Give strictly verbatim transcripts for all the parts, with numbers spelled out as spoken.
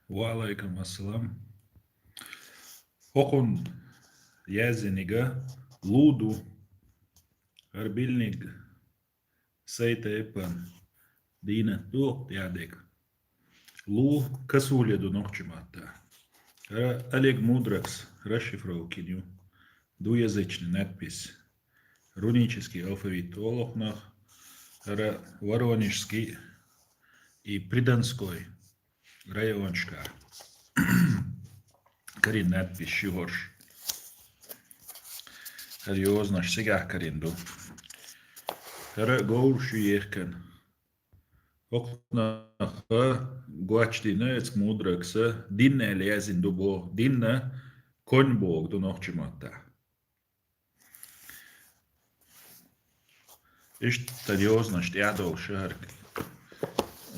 Ва алайкум ассалам. ХӀокхунна яздинарг лу ду. ХӀара билниг сай тайпан дийнат ду, тӀаьхьадерг. Лу косуля ду нохчийн маттахь. ХӀара Олег Мудракс расшифровка йина ю. Двуязычный надпись. Рунический алфавит олу хӀокхунах. ХӀара Воронежский и Придонской районашкахь карийна надписаш ю хӀорш. ХӀара йозанаш цигахь карийна ду. ХӀара говраш ю ехкина. ХӀокхунах гочдина эцу Мудракса, динна аьлла яздина ду боху, динна конь боху ду нохчийн маттахь. Иштта йозанаш тӀаьхьадолуш хӀара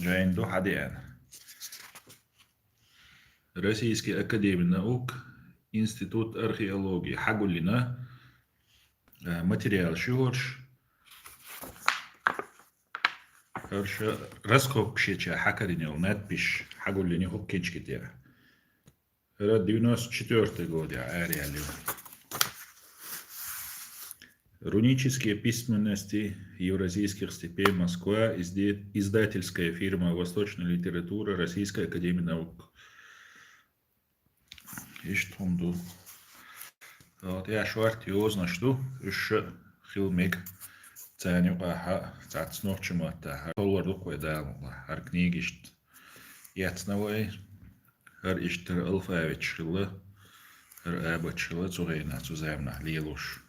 жайна ду хьадеана. Российский академия наук, Институт археологии хьагулйина, а, материалаш ю хӀорш. ХӀорш раскопкаш еча хьакарийна йолу надписаш хьагулйина ю хӀокху книжки тӀехь. ХӀара девяносто четвёртый годехь араяьлла ю. Рунические письменности евразийских степей, Москва, изде-, издательская фирма «Восточная литература», Российская академия наук. Иштта хӀума ду. Вот, я шорта йозанаш ду, уьш хила мега. Царна юкъахь цхьацца нохчийн маттахь толлур ду-кх вай, Дала мукъ лахь, хӀара книга иштта эцна вай. ХӀара иштта хӀара алфавиташ хилла, хӀара абаташ хилла цу хенахь, цу заманахь лелош.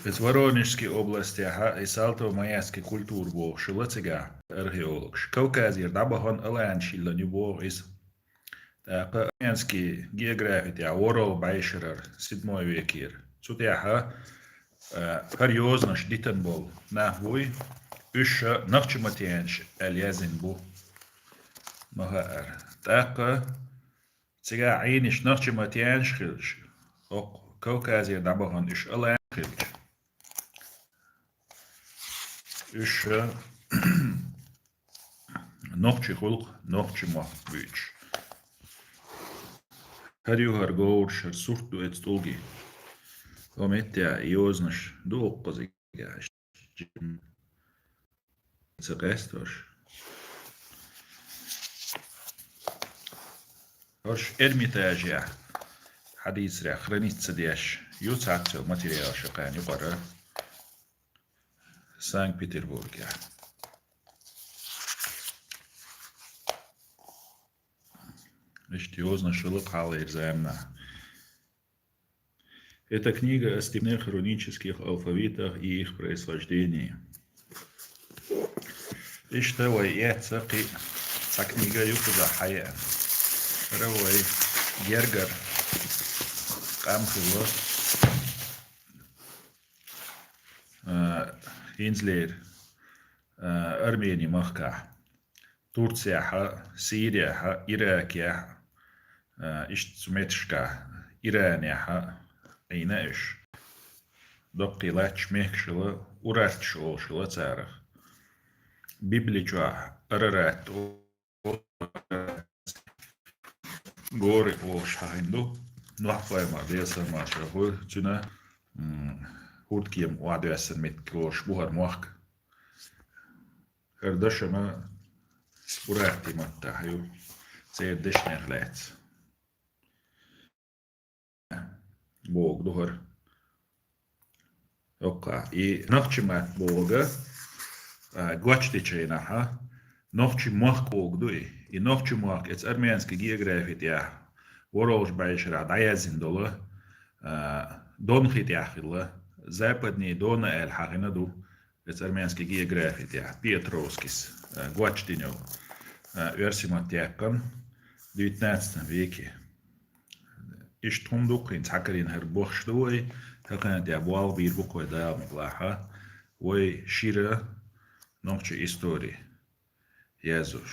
Иза Воронежский областехь и Салтово-Маяцкий культура бохуш хилла цигахь археологаш. Кавказера дӀабахана аланаш хиллина ю боху иза. ТӀаккха армянский географи тӀехь ворхӀалгӀа бӀешарара, седьмой векера. Цу тӀехь, а, хӀара йозанаш дитина болу нах буй, уьш нохчийн матенаш аьлла яздина бу. Ма хаара. ТӀаккха цигахь Ӏийнаш нохчийн матенаш хилча, хӀокху Кавказера дӀабахана уьш аланаш хилча, уьш нохчийн гӀуллакх, нохчийн мохк буьйцуш. ХӀара ю хӀара говраш, хӀара сурт ду эцу тӀулгий. Хьо меттехь йозанаш ду оцу кхузахь. Ца къаьсташ. ХӀорш Эрмитажехь, хьадийцарехь, храниться деш ю цхьацца материалаш кхана юкъара Санкт-Петербургехь. Иштта йозанаш хилла кхаллера заманахь. Эта книга о степных рунических алфавитах и их происхождении. Иштта вай эцна кхин цхьа книга ю кхузахь хьаеана. ХӀара вай гергара къам хилла, а, хӀинцалера, а, Арменийн махкахь. Турцехь, Сирехь, Иракехь, а, иштта цу метташкахь, Иранехь Ӏийна уьш. Доккхий латташ мехкаш хилла, урарташ олуш хилла царах. Библия чохь Арарат гори олуш хьахийна ду. Нохь-пайхамар, Делан салам-маршалла хуьлда цунна, м, хӀурдкема охьадоьссина меттиг лоруш бу хӀара мохк. ХӀара дашна урартийн маттахь ю. церан дешнех лаьцна. Бохург ду хӀара. Оккха. И нохчийн мотт бохург, а, гочдечу хенахь, нохчийн мохк бохург ду и. И нохчийн мохк, эца армянский географи тӀехь, ворхӀалгӀачу бӀешарахь дӀаяздина долу, а, Дон хи тӀехь хилла, Западный Дона аьлла хьахийна ду, эца армянский географи тӀехь, Петровскис, а, гочдина йолу, а, оьрсийн мотт яьккхина девятнадцатом веке. Иштта хӀума ду-кх хӀинца, цхьа карийна хӀара бохуш ду вай, тахана тӀехь болх бийр бу-кх вай, Дала мукъ лахь, вай шира нохчийн истори язъеш.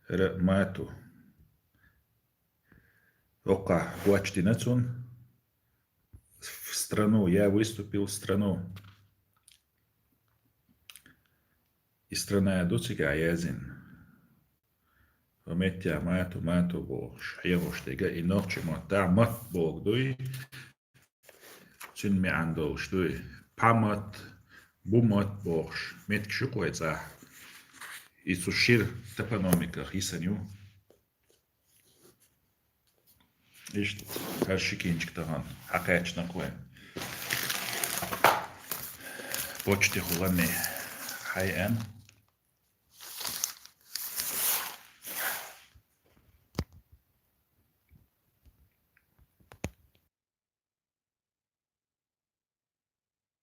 ХӀара Мату. Оккха гочдина цунна. В страну, я выступил в страну. И страна ду цигахь яздина. Ва меттехь Мату, Мату бохуш, хьехош дерг, и нохчийн маттахь мотт бохург дуй, цуьнан маьӀна долуш дуй. Пхьа мотт, бу мотт бохуш, меттигаш ю-кх вай цӀахь. И цу шира топономиках йисина ю. Иштта, хӀара ши кинчик тахана хьакхаьчна-кх вайн. Почти хуламе хьай эн.